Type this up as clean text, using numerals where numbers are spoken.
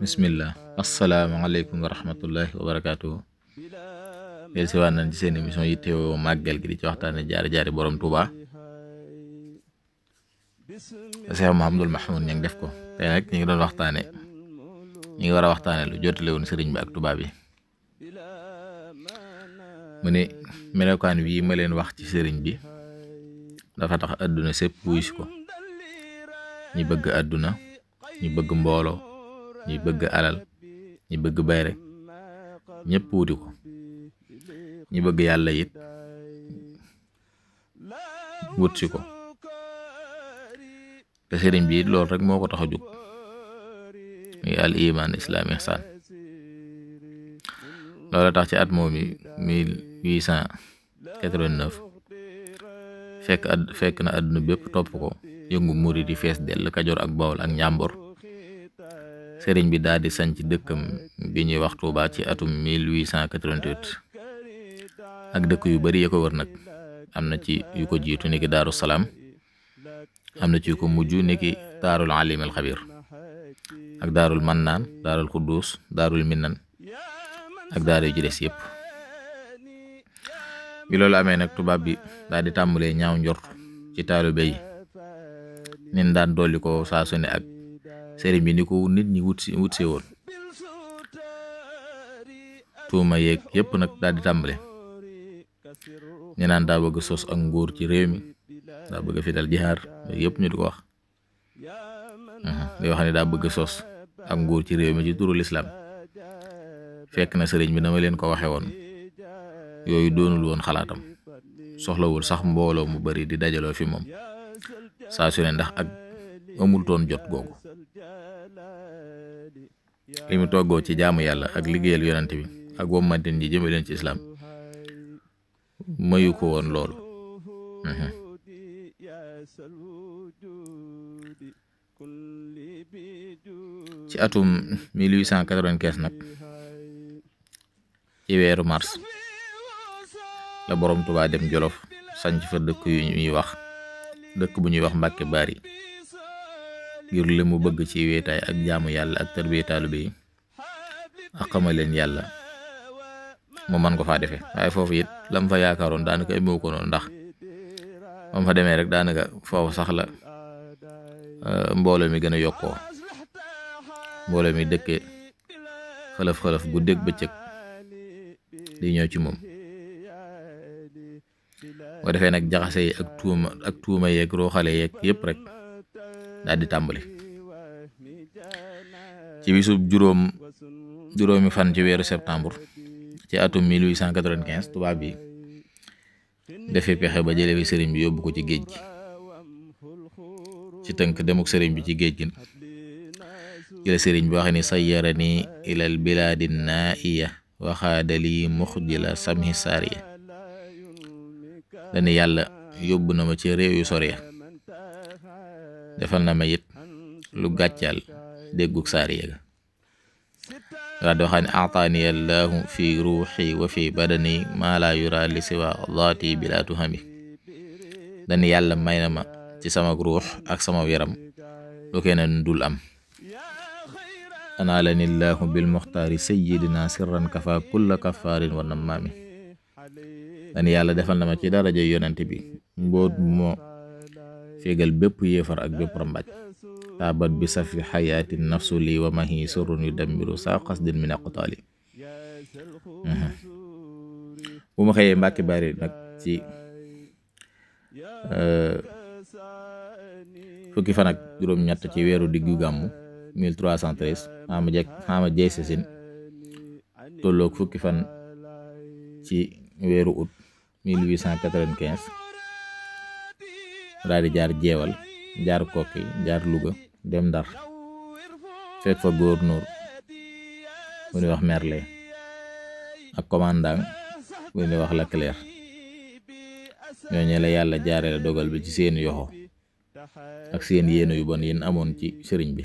bismillah asalaamaaleykum wa rahmatullahi wa barakaatuhu del si waat nañ ci seen émission yi teewoo màggal gi di ci waxtaane jaari borom Touba Cheikh Mouhamadul Mahmoud ña ngi def ko tey nag ñu ngi war a waxtaane lu jotale woon sëriñ bi ak Touba bi mu ne melokaan wi ma leen wax ci sëriñ bi dafa tax àdduna sépp wuy si ko ñi bëgg àdduna ñi bëgg mbooloo ñi bëgg alal ñi bëgg bayre ñëpp wuti ko ñi bëgg yàlla it wut si ko te sëriñ bi it loolu rek moo ko tax a jóg muy al iman islam ihsan loola tax ci at moom yi 1889 fekk na àdduna bépp topp ko yëngu murid di fees dell Kajoor ak Bawol ak Njàmbur sëriñ bi daal di sanc dëkkam bi ñuy wax Touba ci atum 1888 ak dëkk yu bari ya ko wër nag am na ci yu ko jiitu niki Daaru Salaam am na ci yu ko mujj niki Daarul Alim al Xabir ak Daarul Mannaan Daarul Xuddus Daarul Minnan ak daara yu ci des yëpp bi loolu amee nag tubaab bi daal di tàmbalee ñaaw njort ci taalibe yi nin daan dolli ko saa su ne ak sëriñ bi ni ko nit ñi wut see woon tuuma yeeg yëpp nag daal di tàmbale ñu naan daa bëgg sos ak nguur ci réew mi daa bëgg fital jihaar yëpp ñu di ko wax di wax ne daa bëgg sos ak nguur ci réew mi ci turu lislaam fekk na sëriñ bi dama leen ko waxe woon yooyu doonul woon xalaatam soxlawul sax mbooloo mu bari di dajaloo fi moom saa su ne ndax ak amul toon jot googu li mu toggoo ci jaamu yàlla ak liggéeyal yonent bi ak wommantin ji jëme leen ci islaam mayu ko woon loolu ci atum 1895 nag ci weeru mars la borom Touba dem Jolof sanc fa dëkk bu ñuy wax Mbàkke Bari ngir li mu bëgg ci wéetaay ak jaamu yàlla ak tarbiya taalibe yi ak xamal leen yàlla mu man ko faa defee waaye foofu it lam fa yaakaaroon daanaka amewu ko noonu ndax moom fa demee rek daanaka foofu sax la mbooloo mi gën a yokkoo mbooloo mi dëkkee xëlëf guddeeg bëccëg di ñëw ci moom boo defee nag jaxase yi ak tuuma yeeg rooxale yeeg yëpp rek daal di tàmbali ci bisub juróomi fan ci weeru septembre ci atum 1895 tubaab bi defee pexe ba jële fi sëriñ bi yóbbu ko ci géej gi ci tënk demuk sëriñ bi ci géej gi jële sëriñ bi waxe ni sayyarani ilal bilaadi naiya waxaadali muxjila samhi saariya dani yàlla yóbbu na ma ci réew yu sori ya defal na ma it lu gàccal dégguk saariya ga daa doo xam ne ataani allahu fi ruuxi wa fi badani maa laa yura li siwa daati bila tuhami dani yàlla may na ma ci sama ruux ak sama yaram lu keneen dul am anaalani llahu bil muxtaari sayyidina sirran kafa kulla kafaarin wa nammaami dani yàlla defal na ma ci daraja yonent bi mbóot moo fégal bépp yéefar ak bépp rambaaj taabat bi safi xayaati nafsu li wa mahi surun yu dammiru saa xasdin min aqtaali bu ma xëyee Mbàkke Bari nag ci fukki fan ak juróom-ñett ci weeru diggu gàmmu 1313 xaama jeey sasin tolloog fukki fan ci weeru août 1895 daal di jaar jeewal jaar kokki jaar Louga dem Ndar fekk fa gouverneur bu ñuy wax Merle ak commandant bu ñuy wax Leclerc ñooñu la yàlla jaaree la dogal bi ci seen yoxo ak seen yéene yu bon yin amoon ci sëriñ bi